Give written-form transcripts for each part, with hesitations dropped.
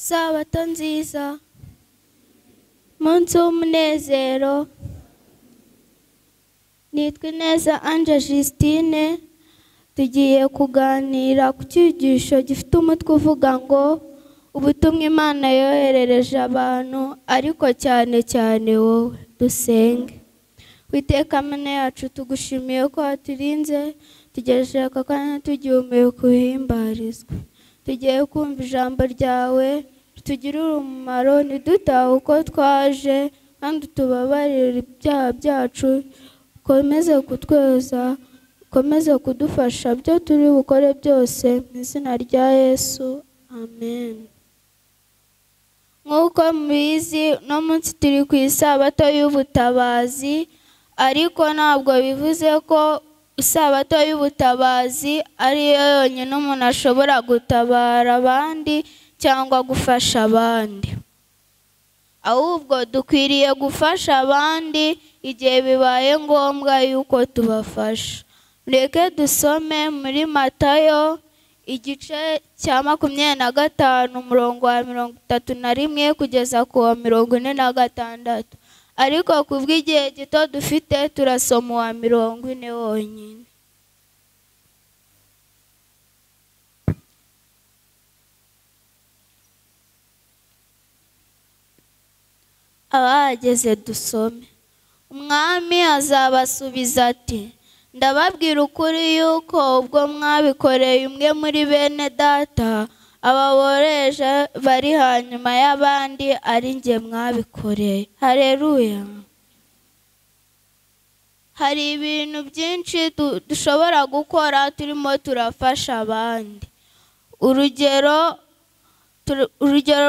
Sabato nziza, munsi w'umunezero. Nitwa Ineza Ange Justine, tugiye kuganira ku cyigisho gifite umutwe uvuga ngo ubutumwa Imana yoherereje abantu, ariko cyane cyane wowe. Dusenge. Witeka Mana yacu, tugushimiye ko waturinze tugejeje aka kanya tugihumeka uhimbarizwe. Tugiye kumva ijambo ryawe ritugirire umumaro, ntidutahe uko twaje, kandi tubabarire ibyaha byacu, ukomeze kutweza, ukomeze kudufasha byo turi bukore byose, mu izina rya Yesu, amen. Nk'uko mubizi, uno munsi turi ku isabato y'ubutabazi, ariko ntabwo bivuze ko isabato y'ubutabazi ariyo yonyine umuntu ashobora gutabara abandi cyangwa gufasha abandi. Ahubwo dukwiriye gufasha abandi igihe bibaye ngombwa yuko tubafasha. Mureke dusome muri Matayo igice cya 25 umurongo wa 31 kugeza ku wa 46. Ariko kubw'igihe gito dufite turasoma uwa 40 wonyine. Abahageze dusome. Umwami azabasubiza ati: ndababwira ukuri yuko ubwo mwabikoreye umwe muri bene data ababoreje bari hanyuma y'abandi, ari njye mwabikoreye. Haleluya. Hari ibintu byinshi dushobora gukora turimo turafasha abandi. Urugero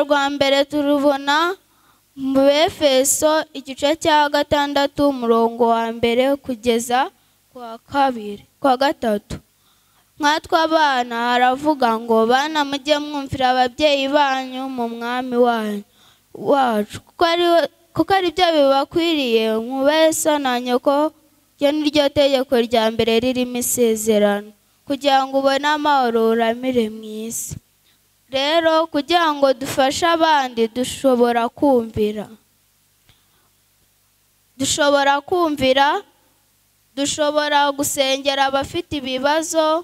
rwa mbere turubona mu Efeso igice cya 6 umurongo wa 1 kugeza kwa 2 kwa 3. Nkatwe abana haravuga ngo: bana mujye mwumvira ababyeyi banyu mu mwami wacu, kuko ari byo bibakwiriye. Mwubahe so na nyoko, ryo ni ryo tegeko rya mbere ririmo isezerano, kugira ngo ubone amahoro uramire mu isi. Rero kugira ngo dufashe abandi dushobora kumvira, dushobora gusengera abafite ibibazo,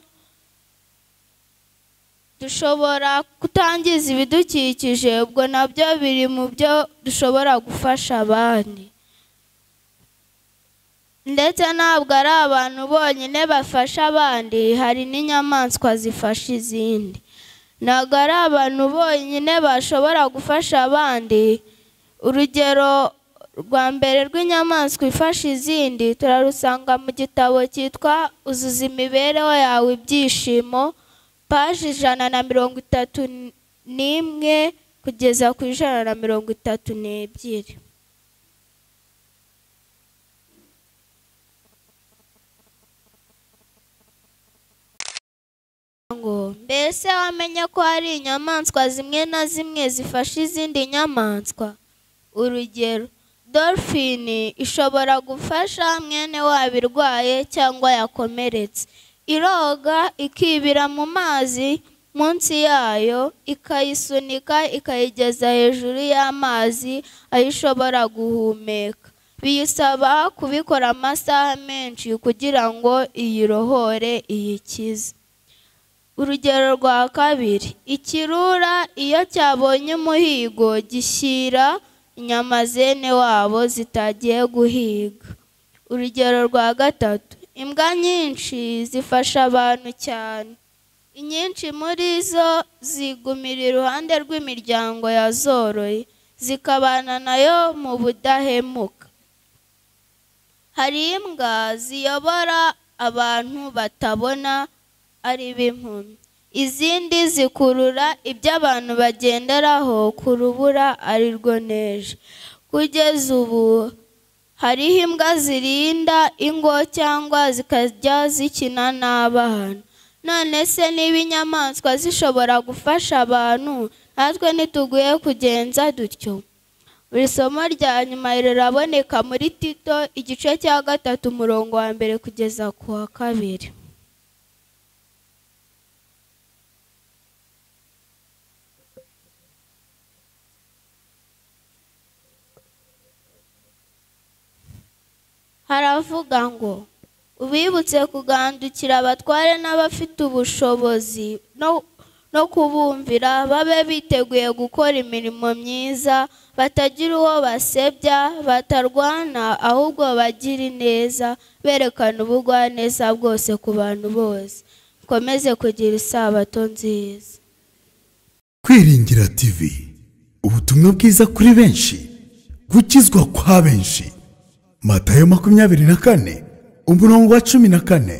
dushobora kutangiza ibidukikije, ubwo nabyo biri mu byo dushobora gufasha abandi. Ndetse ntabwo ari abantu bonyine bafasha abandi, hari n'inyamaswa zifasha izindi. Ntabwo ari abantu bonyine bashobora gufasha abandi. Urugero rwa mbere rw'inyamaswa ifasha izindi turarusanga mu gitabo cyitwa Uzuza imibereho yawe ibyishimo, paji 131 kugeza ku 132. Ngo mbese wamenye ko hari inyamaswa zimwe na zimwe zifasha izindi nyamaswa? Urugero, dolphine ishobora gufasha mwene wabo irwaye cyangwa yakomeretse. Iroga ikibira mu mazi munsi yayo, ikayisunika ikayigeza hejuru y'amazi aho ishobora guhumeka. Biyisaba kubikora amasaha menshi kugira ngo iyirohore iyikize. Urugero rwa kabiri, ikirura iyo cyabonye umuhigo gishyira inyama zene wabo zitagiye guhiga. Urugero rwa gatatu, imbwa nyinshi zifasha abantu cyane. Inyinshi muri zo zigumira iruhande rw'imiryango yazoroye, zikabana nayo mu budahemuka. Hari imbwa ziyobora abantu batabona ari b'impumyi, izindi zikurura ibyo abantu bagenderaho ku rubura ari rwo neje. Kugeza ubu hariho imbwa zirinda ingo cyangwa zikajya zikina n'abana. None se niba inyamaswa zishobora gufasha abantu, natwe ntituguye kugenza dutyo? Buri somo rya nyuma riraboneka muri Tito igice cya 3 umurongo wa 1 kugeza ku wa 2. Haravuga ngo ubibutse kugandukira abatware n'abafite ubushobozi no kubumvira, babe biteguye gukora imirimo myiza, batagira uwo basebya, batarwana, ahubwo bagira ineza, berekana ubugwaneza bwose ku bantu bose. Mukomeze kugira isabato nziza. Kwiringira TV, ubutumwa bwiza kuri benshi, gukizwa kwa benshi. Matayo 24 umurongo wa 14.